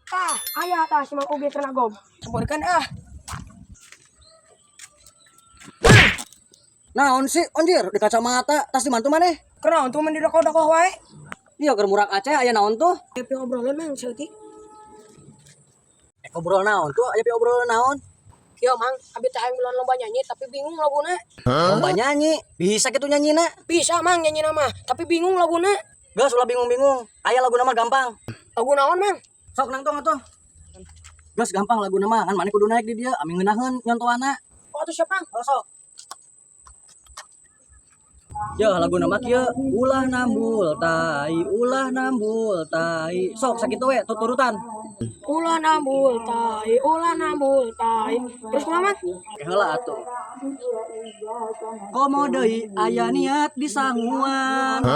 Tah, aya tah si Mang Uge keur nagog. Sampeurkeun ah. Naon sih anjir di kacamata tas di mantu maneh? Kunaon tuh mun didoko-doko wae? Iya keur murang Aceh aya naon tuh? Aya obrolan Mang saeutik. Obrol naon tuh? Aya obrolan naon? Kieu Mang, abi teh hayang miluan lomba nyanyi tapi bingung laguna. Lomba nyanyi, bisa kitu nyanyina? Bisa Mang nyanyi mah, tapi bingung laguna. Geus ulah bingung-bingung. Aya laguna mah gampang. Lagu naon Mang? Sok nangtong atuh. Geus gampang laguna mah, kan maneh kudu naik di dieu, ami ngeunaheun nyontoanna. Oh atuh siap Mang. Oh sok. Ya laguna mah kieu, ulah nambul tai, ulah nambul tai. Sok sakitu we tuturutan. Ulah nambul tai, ulah nambul tai. Terus kumaha Mang? Oke heula atuh. Komo deui aya niat disanguan.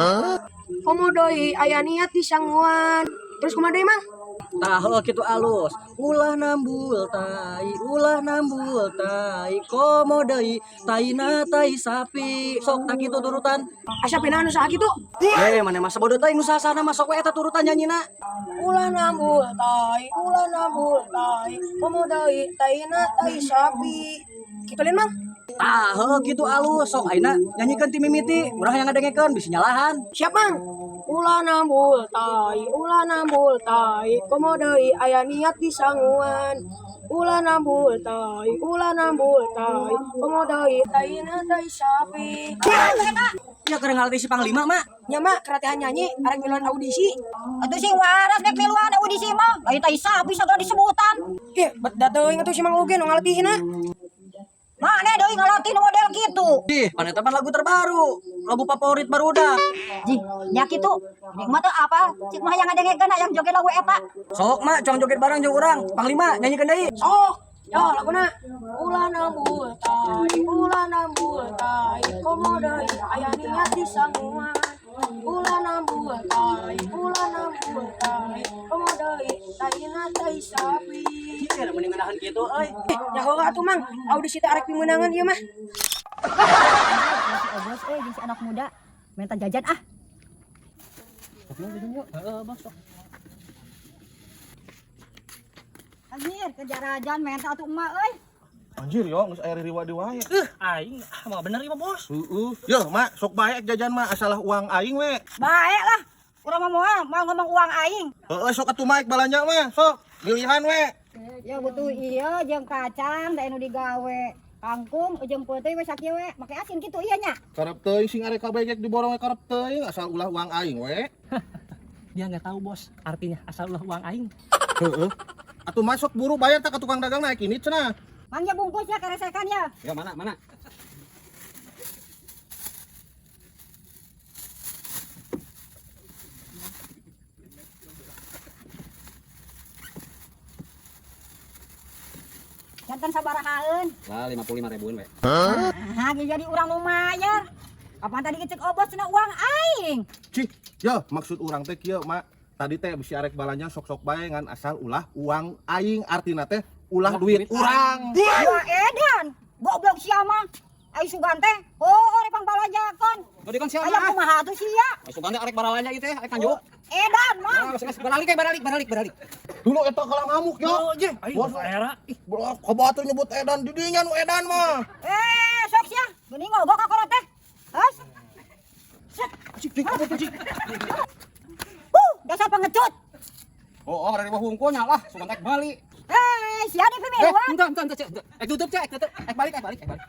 Komo deui aya niat disanguan. Terus kumaha deui Mang? Tah heuh kitu alus. Ulah nambul tai, ulah nambul tai. Komo deui taina tai sapi. Sok tah kitu turutan. Asa pina anu saha kitu? Eh maneh mah sabodo teuing nu sasana mah sok we eta turutan nyanyina. Ulah nambul tai, ulah nambul tai. Komo deui taina tai sapi. Kitu lain Mang? Tah heuh kitu alus. Sok ayeuna nyanyikeun ti mimiti, urang hayang ngadengekeun bisi nyalahan. Siap Mang. Ulah nambul tai, ulah nambul tai. Komo deui aya niat disanguan. Ulah nambul tai, ulah nambul tai. Komo deui taina tai sapi. Ya keur ngalatih si panglima mak. Nya mak keratihan nyanyi arek miluan audisi. Atuh sing waras nek miluan audisi mah, lain tai sapi sagala disebutan. Ih, bet da teuing atuh si Mang Uge nu ngalatihna. Mane deui ngalatih nu model kitu. Ih, pan eta mah lagu terbaru, lagu favorit barudak. Jih, nya kitu. Nek mah teu apa, cik mah hayang ngadengekeun hayang joget lagu eta. Sok mak, cuang joget bareng jeung urang. Panglima nyanyikeun deui. Sok, ya laguna. Ulah nambul tai, ulah nambul tai. Komo deui aya niat disanguan. Ulah nambul tai, ulah nambul tai. Komo deui taina tai sapi. Ih, mending ngeunaheun kitu euy. Ya heula atuh Mang, audisi teh arek pimeunangan ieu mah. Si Obos euy jeung si anak muda minta jajan ah. Heeh, bos sok. Anjir, kejarajan minta atuh emak euy. Anjir yo, geus aya ririwa di wae. Aing ah mah bener ieu mah bos. Heeh. Yo, Mak, sok bae jajan mah asalah uang aing we. Bae lah. Urang mah moal mau ngomong uang aing. Heeh, sok atuh Mak balanja mah, sok. Pilihan we. Ya butuh iya jeung kacang da anu digawe. Kangkung jeung peuteui we sakieu we, make asin kitu ieu nya. Karep teuing sing arek kabeh gek diborong we karep teuing asal ulah uang aing we. Dia nggak tahu bos artinya asal ulah uang aing. Heeh. Atuh masuk buru bayar tak ke tukang dagang naik ini cenah. Mangga bungkus ya karesekan ya. Ya mana mana. Jantan sabarahaeun. Lah 55 ribuan we. Nah, jadi urang nu mayar. Kapan tadi ngecek obos cenah uang aing. Cih, yo maksud urang teh kieu, Mak. Tadi teh bisi arek balanja sok-sok bae ngan asal ulah uang aing artina teh ulah duit urang. Wah edan, goblok sia mah. Ai sugan teh, oh rek pangbalanjakeun. Tadi kan siapa? Aya kumaha atuh sia? Sugan teh arek baralanya ieu teh, arek kanjuk. Edan mah. Ah, geus baralik we, baralik, baralik, baralik. Dulu eta kalah ngamuk yo. Oh, je, aing Bos. era. Ih, Blok, kabatur nyebut edan di dinya nu edan mah. Eh, sok sia, geuning ngogok ka kolot teh. Hah? Set. Cik, cik, apa tuh, cik? Huh, dasar pengecut. Oh, oh, dari bawah hungkulnya lah, sugan teh balik. Eh, sia di Eh, pemiluan. entar, entar, entar, Cek. Eh, tutup, Cek, tutup. Eh, balik, eh, balik, eh, balik.